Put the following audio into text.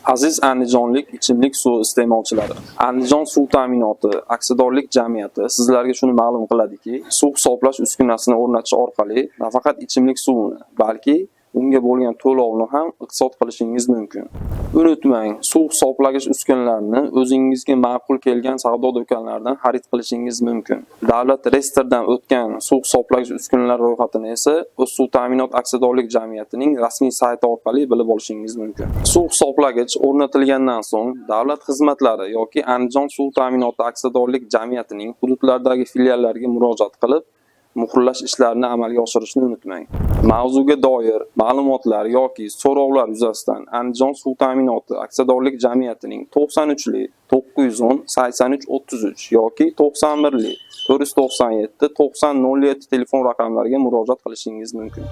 Aziz andijonlik ichimlik suvi iste'molchilari, Andijon suv ta'minoti aksiyadorlik jamiyati sizlarga shuni ma'lum qiladiki, suv hisoblash uskunasini o'rnatish orqali nafaqat ichimlik suvini, balki unga bo'lgan to'lovni ham iqtisod qilishingiz mumkin. Unutmang, suv hisoblagich uskunalarini o'zingizga ma'qul kelgan savdo do'konlaridan xarid qilishingiz mumkin. Davlat reyestrdan o'tgan suv hisoblagich uskunalar ro'yxatini esa O'zsuvta'minot aksiyadorlik jamiyatining rasmiy sayti orqali bilib olishingiz mumkin. Suv hisoblagich o'rnatilgandan so'ng davlat xizmatlari yoki Andijon suv ta'minoti aksiyadorlik jamiyatining hududlardagi filiallariga murojaat qilib, muhrlash ishlarini amalga oshirishni unutmang. Mavzuga doir ma'lumotlar yoki so'rovlar yuzasidan Andijon suv ta'minoti aksiyadorlik jamiyatining 93 li 910 83 33 yoki 91 li 497 90 07 telefon raqamlariga murojaat qilishingiz mumkin.